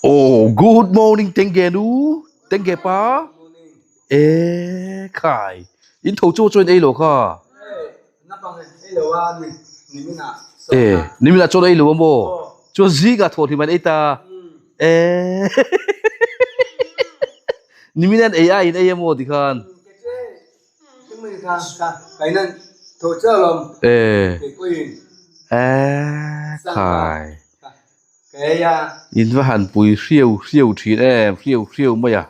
Oh, good morning tenge nu, tenge pa. E khai. In tho chu chuan ei lo kha. E, nimina chuan ei lo mo. Chuan zinga tho hlim an ei ta. E. Nimina an ei a in ei emo ti khan. E. E khai. In va han pui hriau hriau thin em hriau hriau mai a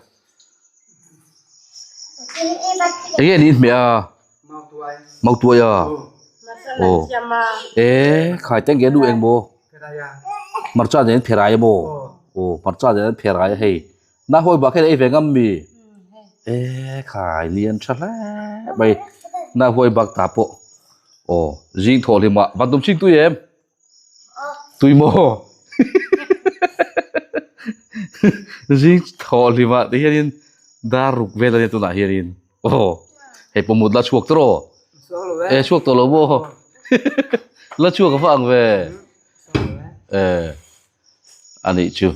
enge an inhmeh a mautuai a aw e khai te nge nu eng maw hmarcha nen an pherai a maw aw hmarcha nen an pherai a hei na hawi bak hian ei ve ngam mi e khai lian tha hle mai na hawi bak ta pawh aw zing thawh hlim ah van tum ching tui em. Tui maw? Zing thawh hlimah te hianin dar ruk vel ania tunah hianin aw hei pawh mut la chhuak tawh rawh e chhuak tawh lo maw la chhuak a va ang ve e anih chu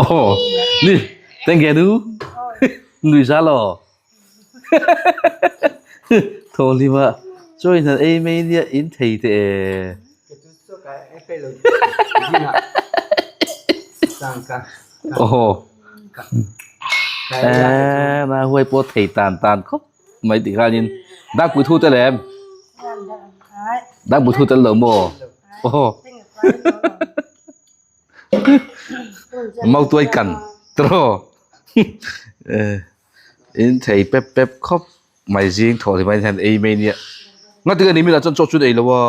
aw ni tenge nu nui za lo. Thaw hlima chaw in han ei mai nia in thei teh e. Aw eh na huai pawh thei tan tan khawp mai tih khanin Dangpui thu tel em? Dangpui thu tel lo maw? Aw Mautuai kan tiraw In thei pep pep khawp mai zing thawh hlih mai hian ei mai nia ngati nge ni mila chuan chaw chu ei lo a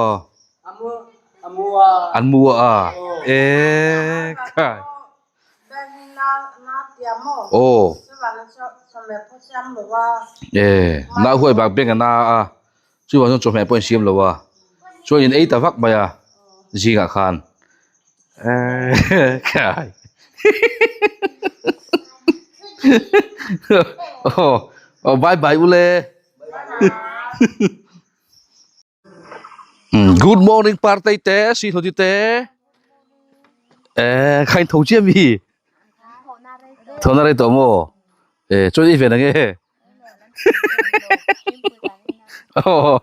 an mu a e khai aw e nau huai bak beng a na a chuvang chuan chawhmeh pawh a insiam lo a chuan in ei ta vak mai a zingah khan. Khai. Oh, oh bye bye ule. Good morning partei te, si thoti te. Eh, khain tho chiam hi. Thona rei to mo. Eh, choi ve na nge. Aw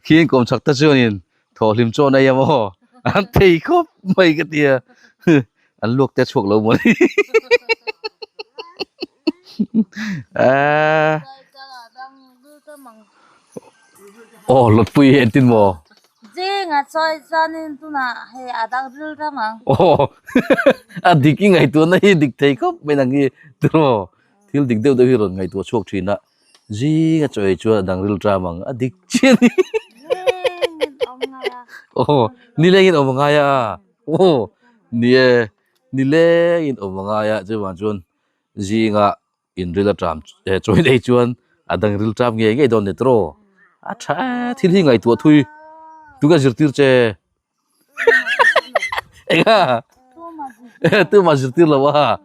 khi kawm chak te chuanin thawhhlim chaw nei a maw an thei khawp mai ka tia an luak te chhuak lo maw ni aaa aw lawtpui hi entin maw Zinga chawi chuanin tunah hei a dang ril ram ang. Aw a dik i ngaihtuahna hi dik thei khawp mai nang hi tiraw. Thil dik deuh deuh hi rawn ngaihtuah chhuak thin a, zinga chaw ei chuan a dang ril ṭam ang a dik chiah a ni. Aw, nilengin awm a ngai a, aw ni e, nilengin awm a ngai a chuvang chuan zinga inril a ṭam eh chaw ei chuan a dang ril ṭam ngei ngei dawn ni tawh a ṭha e, thil hi ngaihtuah thui tunge zirtir che. Enga? Tuma zirtir lo a.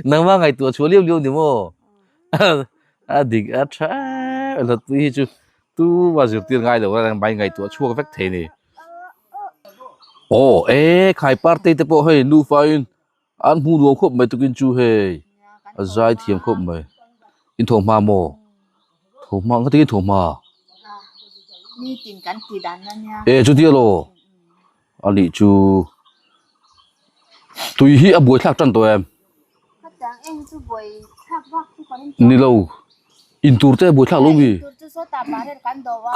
Nangma ngaihtuah chhuah liau liau ni maw? A dik a tha hlatpui hi chu tuma zirtir ngai lo a mai ngaihtuah chhuak vek thei ni. Aw e khai party te pawh hei nufa in an hmu nuam khawp mai tukin chu hei a zai thiam khawp mai in tho hma maw tho hma nga tinge tho hma e chutia law a nih chu tui hi a buai thlak tan tawh em ni lo in tur te a buai thlak lo mi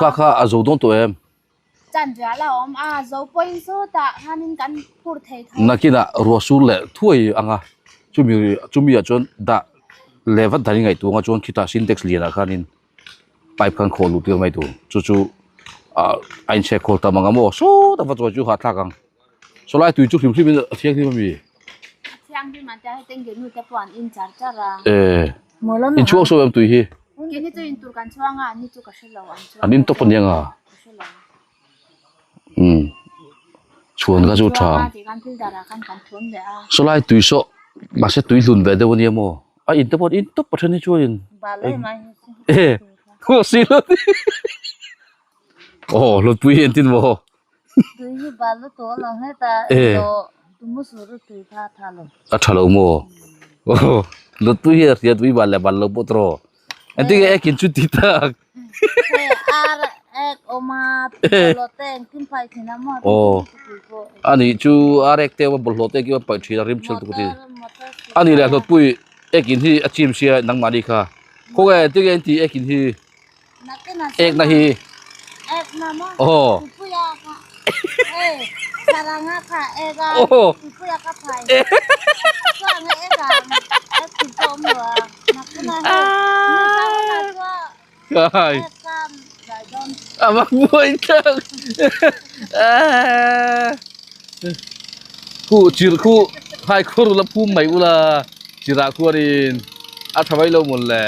kha kha a zo dawn tawh em. Chanrial a awm a, zo pawhin sawtah khanin kan phur thei tho. Nakinah ruah sur leh thuai ang a, chumi chumi ah chuan dah leh vat dan i ngaihtuah ang a chuan khitah sintex lianah khanin pipe khan khawh luh tir mai tur chu chu ah a inchhek khawl tam ang a maw sawtah va chawi chu hahthlak ang sawlai tui chu hlim hlim in a thianghlim a mi. A thianghlim ang tia hei tengge nu te pawh an in char char a. E inchhuak sawi em tui hi. Keini chu intur kan chhuang a, an ni chu ka hre lo an chuang. An in tawp aniang a. Umm chhuan kha chu tha. Sawlai tui saw mahse tui hlun ve deuh ania maw a in te pawh in tawp pathian hi chuan in e aw si lo aw hlawtpui hi entin maw. Tui hi bal lutuk a lo heta tui kha a tha lo. A tha lo maw? Aw tui hi a hria tui bal leh bal lo pawh tawh. Engtin nge ekin chu ti tak? Hei ar ek awm a, bawlhhlawh te engtin paih thin a maw? Aw anih chu ar ek te awm a bawlhhlawh te engkim a paih thin a rim chhel tuk a ti. Anih leh hlawtpui ekin hi a chim sia nangmahni kha. Khawnge engtin nge an tih ekin hi? Ek na hi. Ek na maw? Aw. Tupuia kha. Ei, saranga kha ek a. Aw. Tupuia ka phai. Chuan ek a. Ek thil pawh awm lo a. Nakina hei. Ni sang na chuan. Kai. Ek ka dai dawn. A va buai tak. Khu chir khu hai khur la phum mai ula chirah khuanin a tha mai lo mawn le.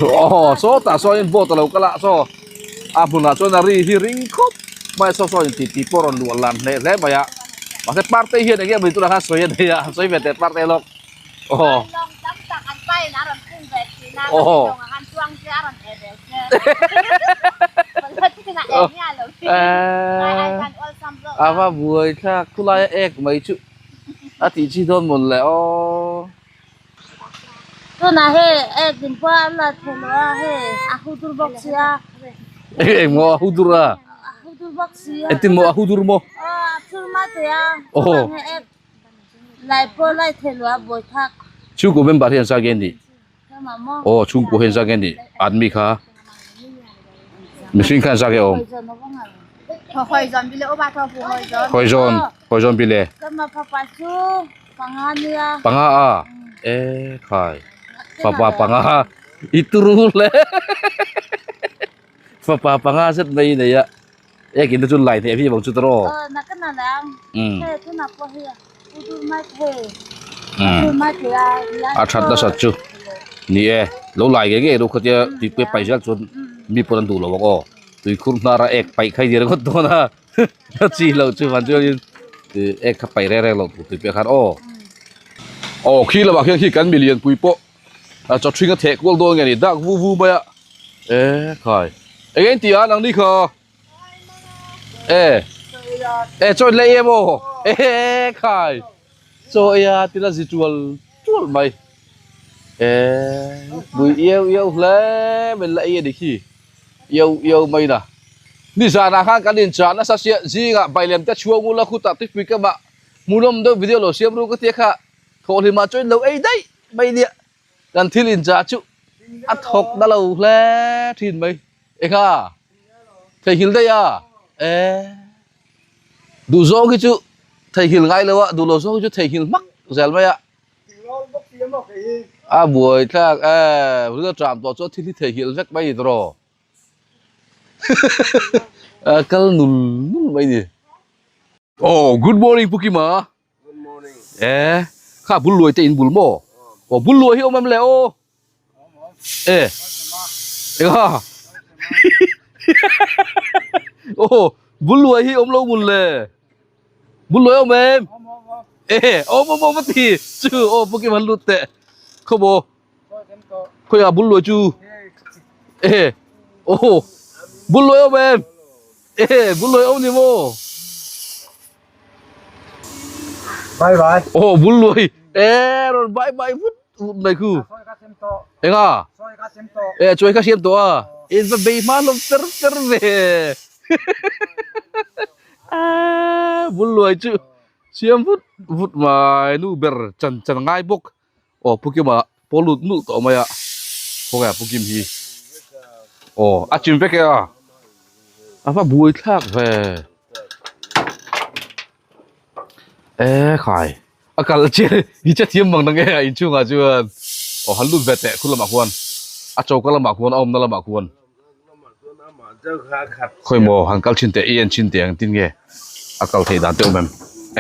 Aw sawtah sawn boat a lo kal a saw a hmunah chuan a ri hi ring khawp mai a saw saw in titi pawh a rawn luah lan hle hle mai a mahse parte hian eng nge mawni tunah khan sawi a nei a han sawi ve teh parte lawk aw aw a va buai thlak khulai a ek mai chu a tih chi dawn mawn le aw. Tunah hei ek din pawh a la thei lo a hei a hu dur bawk si a. Eng maw a hu dur a? A hu dur bawk si a. Engtin maw a hu dur maw? Aw a thur mai thei a. Chuvang hei ek lai pawh lai thei lo a buai thak. Chhungkaw member hi an zak nge nih? Keimah maw? Aw chhungkaw hi an zak nge nih? Admi kha mihring kha an zak nge awm? Hawizawn bile aw ba thaw pu hawizawn. Hawizawn hawizawn bile. Keimah fapa chu Panga nia. Panga a? E khai. Fapa panga i turu hle. Fapa panga zet mai nei a. Ek in te chu lai hneh vi bang chu tawh. Ờ na ka na lang. He thu na pawh hi u dur mai thei. Dur mai thei a. A that nasa chu. Ni e. Lo lai nge nge ru khatia tui pe pai zel chuan mi pawn an duh lo ang aw. Tuikhur hnara ek paih khai ni ringawt dawn a. Chi loh chu van chuanin ek kha paih reng reng loh tur tih pek khan aw. Aw khi lamah khian khi kan milian pui pawh a chaw ṭhing a theh kual dawn nge ni dak vu vu mai a e khai eng eng tih a nang ni kha e e chaw in lei em aw e khai chaw ei a tila zi tual tual mai e bui iau iau hle mai la ei a ni khi. Iau iau mai na. Nizanah khan kan inchah nasa sia zingah bailem te chhuang ula khutah tuipui ka mah hmuhnawm deuh video lo siam ru ka tia kha thawhhlimah chuan lo ei daih mai nia kan thil inchah chu a thawk na lo hle thin mai engha theihnghilh daih a e duhzawng hi chu theihnghilh ngai lo a duh lo zawng hi chu theihnghilh hmak zel mai a. A buai thlak e, ril a tram tawh chuan thil hi theihnghilh vek mai ni tawh a kal nul nul mai ni. Aw good morning Pu Kima. Good morning. E kha bul luai te in bul maw? Aw bul luai hi awm em le aw? E engha aw bul luai hi awm lo mun le. Bul luai awm em? E awm awm awm a ti chu aw Pu Kima lut teh khaw maw? Khawiah bul luai chu e aw bul luai awm em? E bul luai awm ni maw? Bye bye. Aw bul luai e rawn bye bye vut vut mai khu. Enga? E chawi kha siam tawh a. In va bei hma hlawm fer fer ve. Bul luai chu siam vut vut mai nu ber chan chan ngai bawk. Aw Pu Kima pawl lut nulh tawh mai a, khawnge Pu Kim hi? Aw a chim vek e a, a va buai thlak ve. E khai a kal che i che thiam mang nang e a inchhungah chuan aw han lut ve teh khu lamah khuan a choka lamah khuan a awmna lamah khuan khawi maw han kal thin teh i en thin teh ang tin nge a kal theih dan te awm em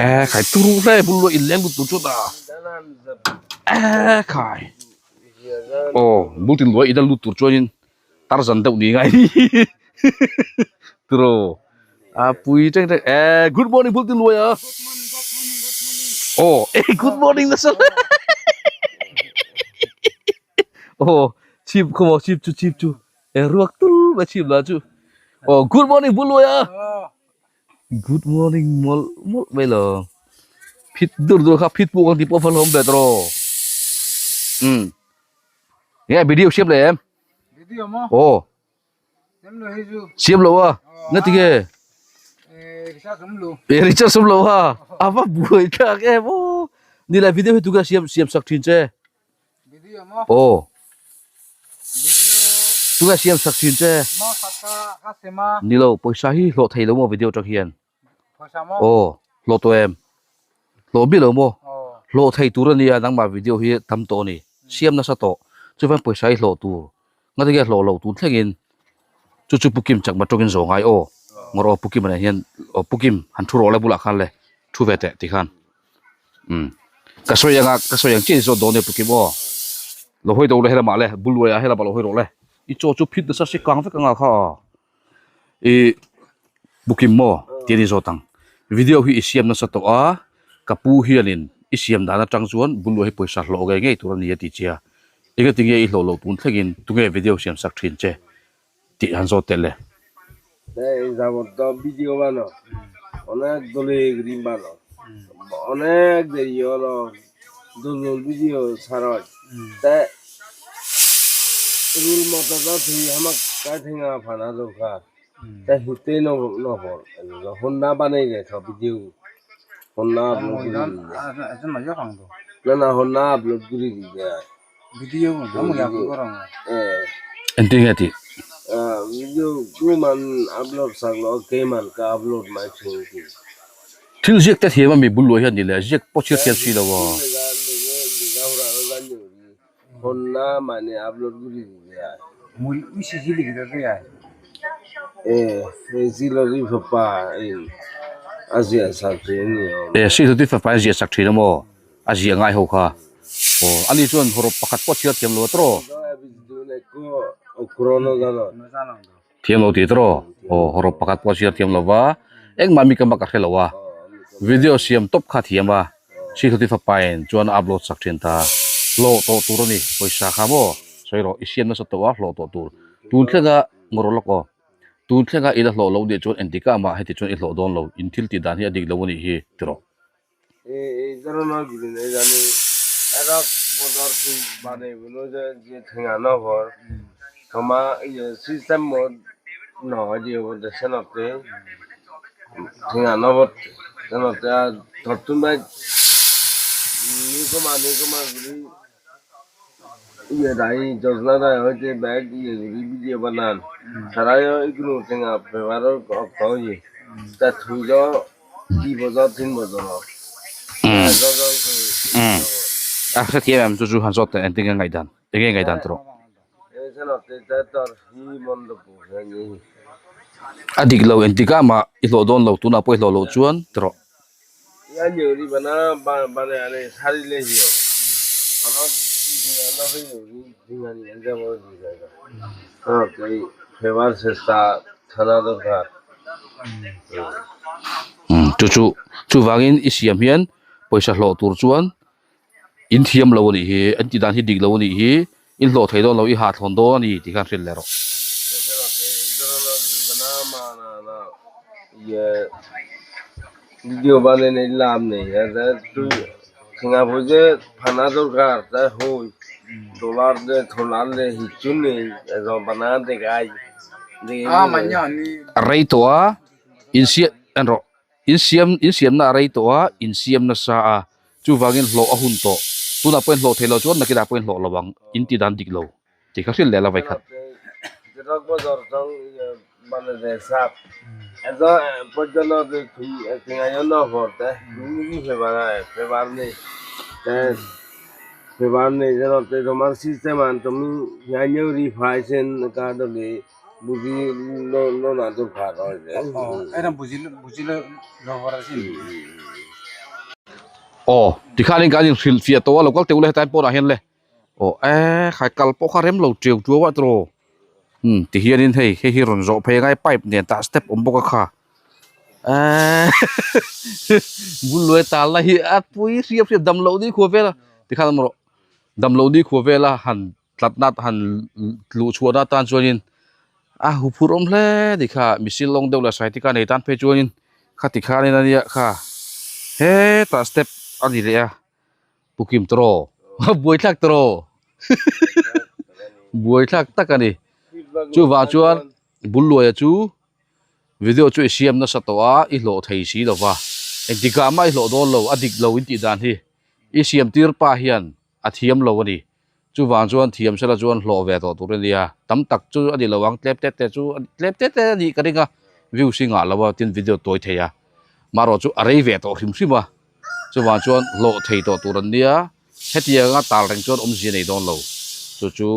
e khai turu hle bul luah in leng lut tur chuan a e khai aw bul tin luah in a lut tur chuanin tarzan deuh ni ngai tiraw a pui teng teng e good morning bul tin luai a aw e good morning nasa Aw chhip khaw maw chhip chu chhip chu e ruak tul mai chhip lah chu aw good morning bul luai a. Good morning mawlh mawlh mai lo. Phit dur dur kha phit puk ang tih pawh a va hlawm ve tawh. Umm. Nge video siam leh em? Video maw? Aw. Siam lo hei chu. Siam lo a? Nga ti nge? Eh, richard sum lo. Eh, richard sum lo a. A va buai thlak em aw. Ni lai video hi tu ka siam siam sak thin che. Video maw? Aw. Video. Tu ka siam sak thin che. Maw khat ka ka sem a. Ni lo, pawisa hi hlawh thei lo maw video tang hian. Pawisa maw? Aw, hlawh tawh em? Hlawh miah lo maw? Aw. Hlawh thei tur a nia nangmah video hi tam tawh a ni. Siam nasa tawh. Chuvan pawisa hi hlawh tur. Nga tinge hlawh loh tun thlengin chu chu Pu Kim chakma tawngin zawh ngai aw. Ngawr aw Pu Kim a nen hian aw Pu Kim han thu rawh le bulah khan le thu ve teh ti khan. Umm ka sawi anga ka sawi ang chiah in zawt dawn nia Pu Kim aw. Lo hawi do le helamah le bul luaiah helamah lo hawi rawh le. I chaw chu phit nasa si kang vek anga kha. I Pu Kim maw ti a ni zawt ang. Video hi i siam nasa tawh a ka pu hianin i siam dan atang chuan bul luai hi pawisa hlawh ngei ngei tur a ni a ti che a. Engati nge i hlawh loh tun thlengin tunge video siam sak thin che tih han zawt teh le. Engtin nge tih? Thil ziak te thiam a mi bul luai hian ni le, ziak pawh chhiar thiam si lo a. E Sihluti fapa in ziah sak thin a maw? A ziah ngai ho kha. Aw ani chuan hawrawp pakhat pawh chhiar thiam lo a tawh. Thiam lo tih tawh. Aw hawrawp pakhat pawh chhiar thiam lo va, engmah mi ka mak a hre lo a. Video siam tawp kha thiam a, Sihluti fapa in chuan a upload sak thin ta. Hlawh tawh tur a ni, pawisa kha maw? Sawi rawh, i siam nasa tawh a, hlawh tawh tur. Tun thlenga ngawr lawk aw. Tun thlenga i la hlawh lo nih chuan engtikah mah heti chuan i hlawh dawn lo, in thil tih dan hi a dik lo a nih hi ti rawh. A hrethiam em chu chu han zawt teh engtin nge ngaihdan enge ngaihdan tur a dik lo engtikah mah i hlawh dawn lo tunah pawh i hlawh loh chuan ti rawh. Chu chu chuvangin i siam hian pawisa hlawh tur chuan in thiam lo a nih hi an tih dan hi dik lo a nih hi in hlawh thei dawn lo i hahthlawn dawn a ni tih khan hrilh leh rawh. A rei tawh a insiam en rawh. Insiam insiamna a rei tawh a, insiam nasa a, chuvangin hlawh a hun tawh. Tunah pawhin hlawh thei lo chuan nakinah pawhin hlawh lo ang, in ti dan dik lo tih kha hrilh leh la vai khat. Aw tikhanin kan inhrilh fiah tawh a lo kal teuh le hetlai pawnah hian le aw e khai kal pawh kha rem lo teu tuau a tiraw umm ti hianin hei hei hi rawn zawh phei angai pipe nen tah step awm bawk a kha eee bul luai talna hi a pui hriap hriap dam loh ni khua vel a tikhan awm rawh dam loh ni khua vel a han. Tlatna han luh chhuahna atan chuanin a huphurh awm hle ni kha missile lawng deuh leh saitika nei tan phei chuanin Khati khanin a nia kha hetah step a ni leh a pu Kim tawraw buaithlak tawraw buaithlak tak a ni chuvang chuan bul luaia chu video chu i siam nasa tawh a i hlawh thei si lo va engtikah mah i hlawh dawn lo a dik lo in tih dan hi i siam tir pa hian a thiam lo a ni. Chuvang chuan thiam sela chuan hlawh ve tawh tur a nia. Tam tak chu a ni lo ang, tlem tete chu tlem tete a nih ka ring a, views hi ngah lo a, tin video tawi thei a. Marawh chu a rei ve tawh hrim hrim a, chuvang chuan hlawh thei tawh tur an nia. Hetianga tal reng chuan awmzia nei dawn lo, chu chu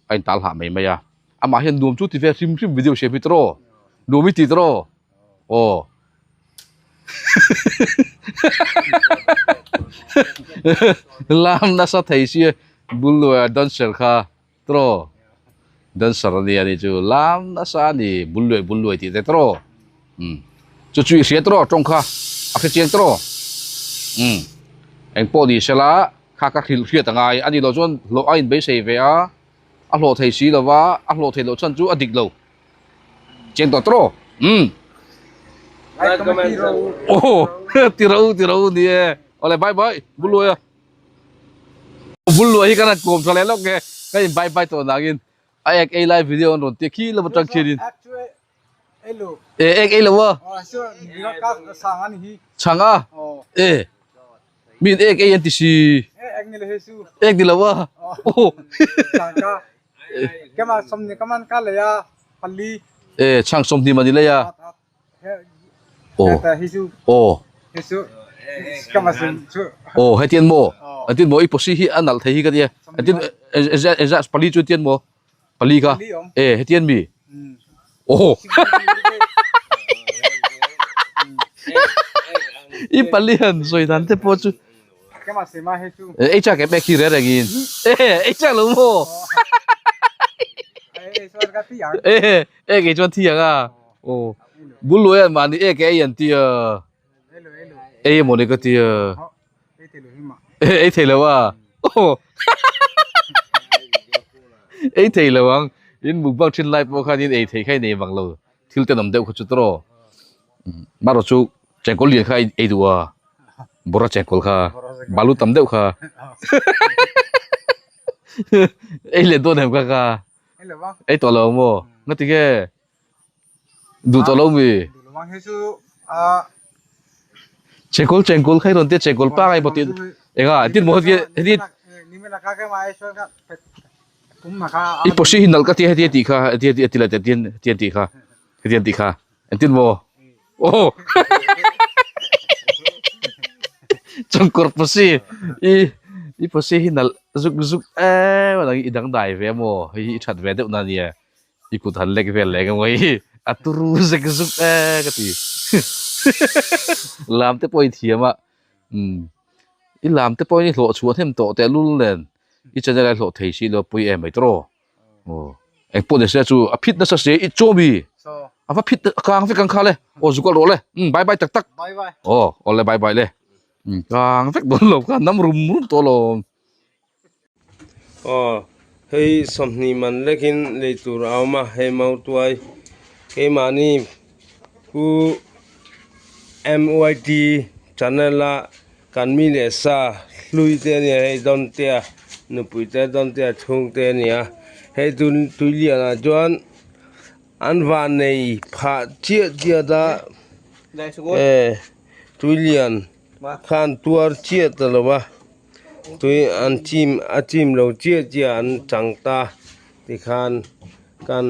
a intal hah mai mai a. Amah hian nuam chu ti ve hrim hrim video siam hi tawh, nuam i ti tawh aw. Lam nasa thei si bul luaia dancer kha tawh dancer a nia ni chu lam nasa a ni bul luai bul luai tih te tawh umm chu chu i hria tawh tawng kha a hre chiang tawh umm eng pawh ni sela kha ka hrilh hriat a ngai a ni loh chuan hlawh a inbeisei ve a a hlawh thei si lova a hlawh theih loh chhan chu a dik lo. Chiang tawh tawh umm. Oh ti ro ti ro ni e. Ole bye bye buluai a. Buluai hi kan han kawm tha leh lawk nge ka in bye bye tawh nangin a ek ei lai video an rawn tia khi lama tang khianin. E ek ei lo a. Chhang a. E min ek ei an ti si. Ek ni lo a. Oh. E chhang 20 man i lei a. Aw. Aw. Aw hetian maw? Engtin maw i posi hi a nalh thei hi ka tia. Engtin engzah pali chu tian maw? Pali kha. E hetian mi? Aw. I pali han sawi dan te pawh chu. Ei chak em ek hi reng reng in. Ei chak lo maw? E ek ei chuan thi ang a. Aw. Bul luai an mahni ek ei an tia. Ei emaw ni ka tia. Ei thei lo a. Aw. Ei thei lo ang. In mukbang thin lai pawh khan in ei thei kha in ei vang lo. Thil tenawm deuh kha chu tawh. Marawh chu chengkawl lian kha ei duh a. Bawrha chengkawl kha balu tam deuh kha ei leh dawn em kha kha ei tawh lo ang maw nga ti nge duh tawh lo mi chengkawl chengkawl kha i rawn tia chengkawl pangai maw tih enga tin maw heti heti i posi hi nalh ka tia heti a tih kha heti heti a ti leh heti a tih kha heti a tih kha engtin maw Oh. Changkawr pasi i i pasi hi nal zuk zuk em a i dang dai ve maw hei hi i that ve deuh na nia i kut han lek vel leh emaw hei a turu zek zuk e ka ti lam te pawh i thiam a umm i lam te pawh hi hlawh chhuah hnem tawh tehlul nen i channel a hlawh thei si lo pui em mai tawh aw engpawh ni se chu a phit nasa si i chaw mi a va phit kang vek ang kha le aw zuk alh rawh le umm bye bye tak tak aw awle bye bye le umm kang vek dawn lo kha nam rum rum tawh alawm. Aw hei 20 man lekin lei tur a awm a hei mautuai keimahni pu MYT channel a Kan mi leh sa hlui te a nia hei Dawntea nupui te Dawntea chhung te a nia hei tun tui lian ah chuan an van nei phah chiah chiah a eh tui lian khan tuar chiah ta lo va tui an chim a chim lo chiah chiah an chang ta tikhan kan.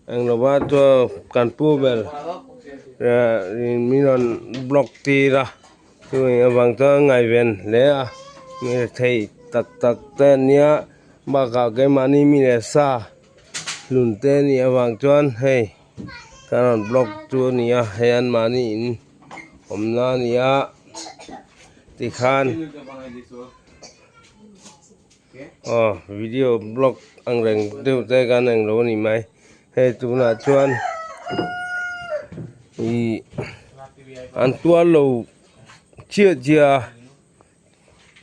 Englova chu kan pu ber min rawn block tir a chumi avang chuan ngaihven hle a mi thei tak tak te an nia bakah keimahni mi leh sa hlun te a nih avang chuan hei kan rawn block chu a ni a hei anmahni in awmna a ni a tikhan. Aw video blog ang reng deuh te kan eng lo a ni mai hei tunah chuan ihh an tuar lo chiah chiah a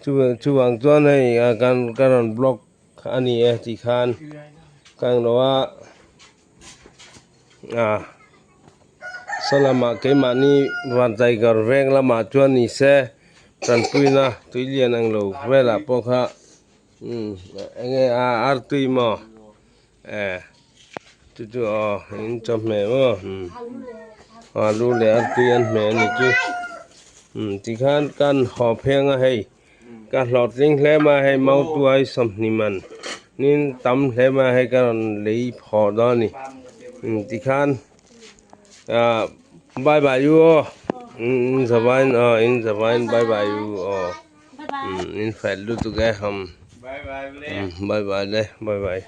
chu chuvang chuan hei kan ka rawn blog a ni e tih khan ka eng lo a ah. Saw lamah keimahni Vantaikar veng lamah chuan ni se tanpuina tui lian ang lo velah pawh kha umm eng nge a artui maw eh chu chu aw in chawhmeh maw umm alu leh artui an hmeh a ni chu umm tikhan kan haw pheng a hei. Ka hlawhtling hle mai a hei mautuai sawmhnih man nin tam hle mai a hei ka rawn lei phawh dawn a ni tikhan ah bye bye u aw in zavain aw in zavain bye bye u aw in fel lutuk e bye bye le bye bye.